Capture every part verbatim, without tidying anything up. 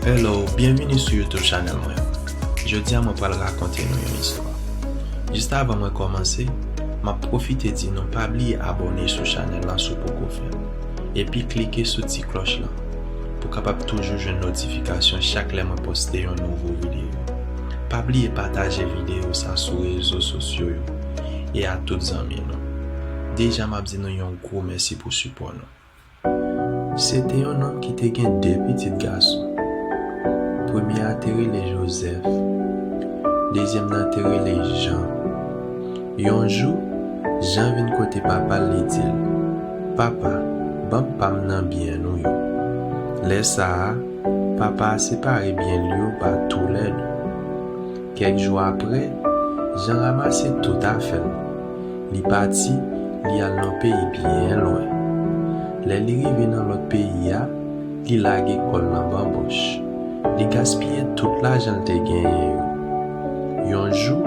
Hello, byenvini sou YouTube chanèl mwen. Jodi a mwen pral rakonte nou yon istwa. Jis avan mwen kòmanse, m ap pwofite di nou pa bliye abòne sou chanèl lan si w poko fè l. Epi klike sou ti klòch lan pou w kapab toujou jwenn notifikasyon chak lè mwen poste yon nouvo videyo. Pa bliye pataje videyo sa sou rezo sosyo yo e a tout zanmi nou. Deja m ap di nou yon gwo mèsi pou sipò nou. Se te yon nonm ki te gen de pitit gason. Premye a te rele Jozèf, dezyèm nan te rele Jan. Yon jou, Jan vin kote papa l, li di l, "Papa, ban m pa m nan byen nou yo." Lè sa a, papa a separe byen l yo ba toulède. Kèk jou apre, Jan ranmase tout afè l. Li pati, li al nan peyi byen lwen. Lè li rive nan lòt peyi a, li lage kò l nan banbòch. Li gaspiye tout lajan l te genyen yo. Yon jou,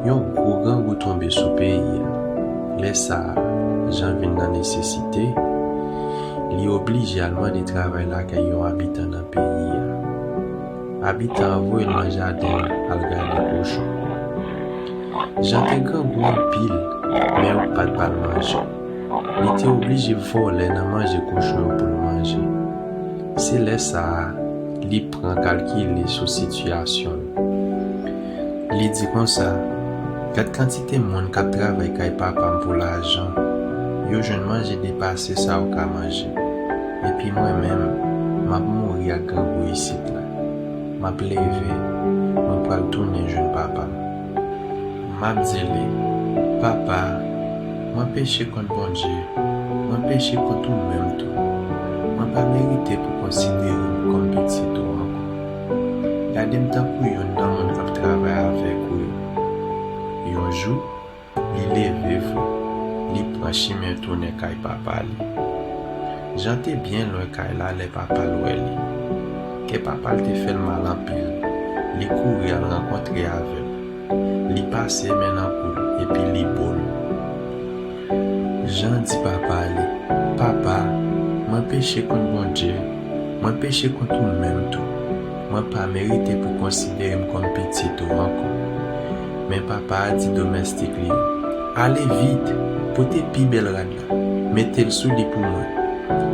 yon gwo grangou tonbe sou peyi a. Lè sa a, Jan vin nan nesesite. Li oblije al mande travay lakay yon abitan nan peyi a. Abitan an voye l nan jaden an al gade kochon. Jan te grangou anpil, men yo pa t ba l manje. Li te oblije vòlè nan manje kochon yo pou l manje. Se lè sa a, li pran kalkile sou sitiyasyon l. Li di konsa, "Gad kantite moun k ap travay kay papa m pou lajan. Yo jwenn manje depase sa yo ka manje. Epi mwen menm, m ap mouri ak grangou isit la. M ap leve, mwen pral tounen jwenn papa m." M ap di li, "Papa, mwen peche kont Bondye, mwen peche kont ou menm tou. Mwen pa merite pou konsidere m kòm pitit ou ankò. Gade m tankou youn nan moun k ap travay avèk ou yo." Yon jou, li leve vre, li pran chimen tounen kay papa li. Jan te byen lwen kay la lè papa l wè li. Kè papa l te fè l mal anpil. Li kouri al rankontre avè l. Li pase men nan kou l epi li bo l. Jan di papa li, "Papa, mwen peche kont Bondye, mwen peche kont ou menm tou. Mwen pa merite pou konsidere m kòm pitit ou ankò." Men papa a di domèstik li yo, "Ale vit, pote pi bèl rad la, mete l sou li pou mwen.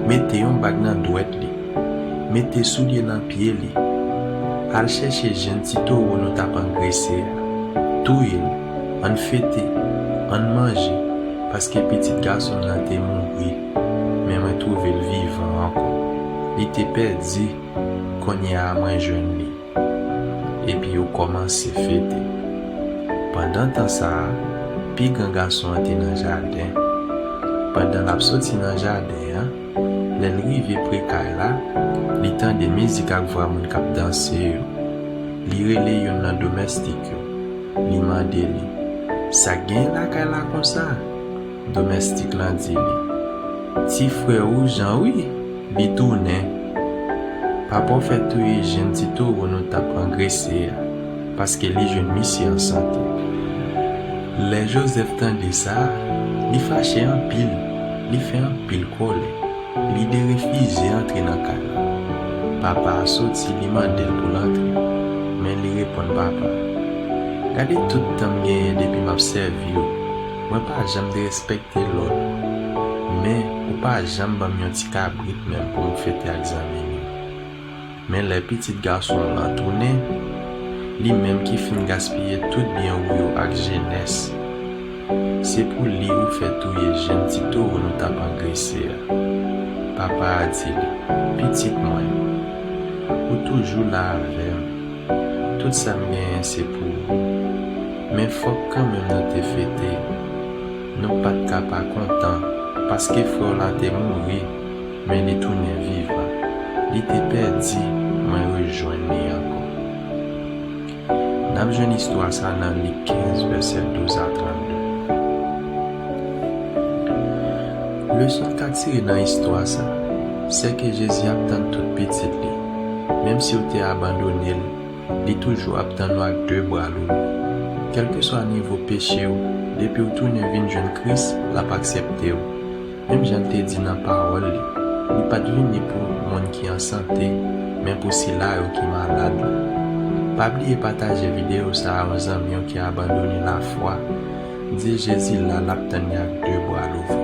Mete yon bag nan dwèt li. Mete soulye nan pye li. Al chèche jenn ti towo nou t ap angrese a. Touye l. Ann fete. Ann manje. Paske pitit gason m nan te mouri, men mwen twouve l vivan ankò. Li te pèdi, kounye a mwen jwenn li." Epi yo kòmanse fete. Pandan tan sa a, pi gran gason an te nan jaden. Pandan l ap soti nan jaden an, lè l rive pre kay la, li tande mizik ak vwa moun k ap danse yo. Li rele youn nan domèstik yo. Li mande li, "Sa k genyen lakay la konsa?" Domèstik lan di li, "Ti frè ou Jan wi, li tounen. Papa w fè touye jenn ti towo nou t ap angrese a, paske li jwenn misye an sante." Lè Jozèf tande sa, li fache anpil, li fè anpil kòlè, li derefize antre nan kay la. Papa a soti, li mande l pou l antre, men li reponn papa a, "Gade tout tan m genyen depi m ap sèvi w, mwen pa janm derespekte lòd ou, men ou pa janm ban m yon ti kabrit menm pou m fete ak zanmi m yo." Men lè pitit gason w lan tounen, li menm ki fin gaspiye tout byen ou yo ak jenès, se pou li ou fè touye jenn ti towo nou t ap angrese a. Papa a di li, "Pitit mwen, ou toujou la avè m. Tout sa m genyen se pou ou. Men fòk kanmenm nou te fete. Nou pa t ka pa kontan, paske frè w la te mouri, men li tounen vivan. Li te pèdi, mwen rejwenn li ankò." N ap jwenn istwa sa nan Lik kenz, vèsè douz a trannde. Leson n ka tire nan istwa sa, se ke Jezi ap tann tout pitit li. Menm si w te abandone l, li toujou ap tann ou ak de bra l ouvè. Kèlkeswa nivo peche w, depi w tounen vin jwenn Kris, l ap aksepte w. Menm jan l te di nan pawòl li, Li pa t vini pou moun ki an sante, men pou sila yo ki malad. Pa bliye pataje videyo sa a yon zanmi w ki abandone lafwa. Di Jezi la, l ap tann li ak de bra louvri.